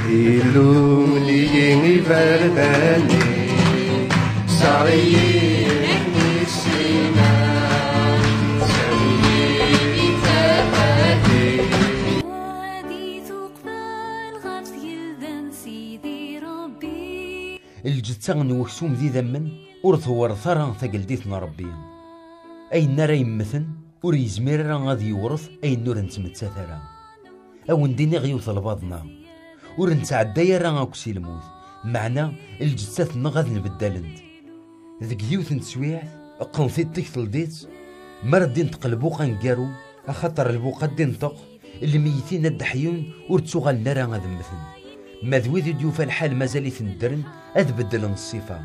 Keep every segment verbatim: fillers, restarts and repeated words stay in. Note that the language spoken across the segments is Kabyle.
Ilul-iyi iberdan-iw, ssaɣ-iyi ssina, ssaɣ-iyi tafat-iw. Wadi tuqbal ɣef tgelda n Sidi Ṛebbi. Lǧetta n weksum d idammen ur tewṛet ara tageldit n Ṛebbi. Ayen ara yemmten ur yezmir ara ad yewṛet ayen ur nettmettat ara. A wen-d-iniɣ yiwet lbaḍna, ur nettɛedday ara akk si lmut, meɛna lǧettat-nneɣ ad nbeddalent. Deg yiwet n teswiɛt, qqen tiṭ-ik teldiḍ-tt, mi ara d-inṭeq lbuq aneggaru, axaṭer lbuq ad d-inṭeq, lmeytin ad d-ḥyun, ur ttuɣalen ara ad mmten. Ma d wid i d-yufa lḥal mazal-iten ddren, ad beddlen ṣṣifa.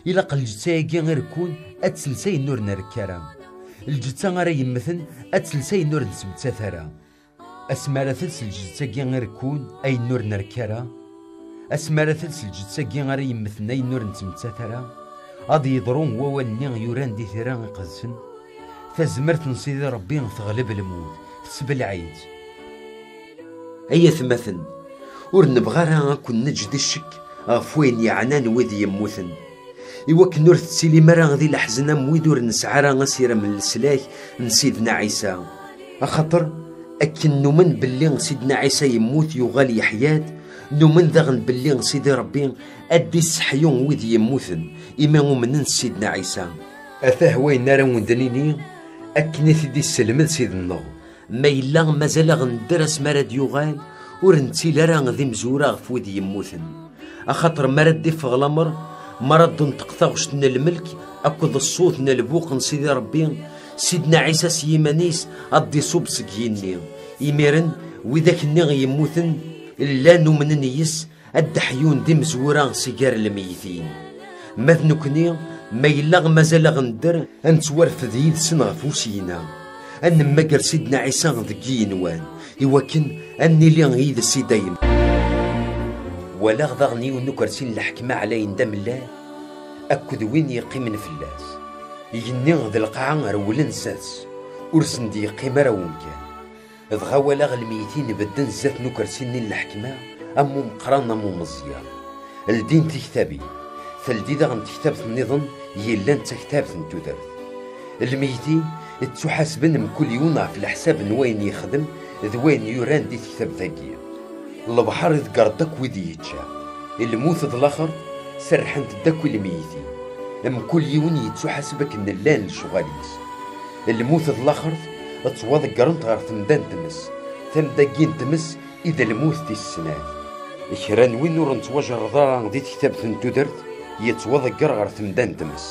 Ilaq lǧetta-agi irekkun ad tels ayen ur nrekk ara. Lǧetta ara yemmten ad tels ayen ur nettmettat ara. Asmi ara tels lǧetta-agi irekkun ayen ur nrekk ara, asmi ara tels lǧetta-agi ara yemmten ayen ur nettmettat ara, ad yeḍru wawal-nni yuran di tira iqedsen, tazmert n Sidi Ṛebbi teɣleb lmut, tesbelɛi-tt. Ay atmaten, ur nebɣi ara ad ken-neǧǧ di ccekk ɣef wayen yeɛnan wid yemmuten, iwakken ur tettilim ara di leḥzen am wid ur nesɛi ara asirem n leslak n Sidna Ɛisa. Axaṭer akken numen belli Sidna Ɛisa yemmut, yuɣal yeḥya-d, numen daɣen belli Sidi Ṛebbi ad d-isseḥyu wid yemmuten imi umnen s Sidna Ɛisa. Atah wayen ara wen-d-nini akken i t-id-isselmed Sidi-nneɣ. Ma yella mazal-aɣ nedder asmi ara d-yuɣal, ur nettili ara d imezwura ɣef wid yemmuten. Axaṭer mi ara d-iffeɣ lamer, mi ara d-tenṭeq taɣect n lmelk akked ṣṣut n lbuq n Sidi Ṛebbi, Sidna Ɛisa s yiman-is ad d-iṣubb seg yigenni. Imiren, widak-nni yemmuten llan umnen yes, ad d-ḥyun d imezwura si gar lmeytin. Ma d nekkni, ma yella mazal-aɣ nedder, ad nettwarfed yid-sen ɣef usigna, ad nemmager Sidna Ɛisa deg yigenwan, iwakken ad nili yid-s i dayem. Walaɣ daɣen yiwen n ukersi n leḥkem ɛlayen d amellal, akked win yeqqimen fell-as. Igenni d lqaɛa rewlen zdat-s, ur sen-d-yeqqim ara wemkan. Dɣa walaɣ lmeytin bedden zdat n ukersi-nni n leḥkma am umeqqran am umeẓyan. Ldin tiktabin. Teldi daɣen tektabt nniḍen yellan d taktabt n tudert. Lmeytin ttuḥasben mkul yiwen ɣef leḥsab n wayen yexdem d wayen yuran di tektabt-agi. Lebḥer iḍegger-d akk wid yečča. Lmut d laxert serrḥent-d akk i lmeytin. Mkul yiwen yettuḥaseb akken llan lecɣal-is. Lmut d laxert ttwaḍeggrent ɣer temda n tmes. Tamda-agi n tmes i d lmut tis snat. Kra n win ur nettwajerreḍ ara di tektabt n tudert yettwaḍegger ɣer temda n tmes.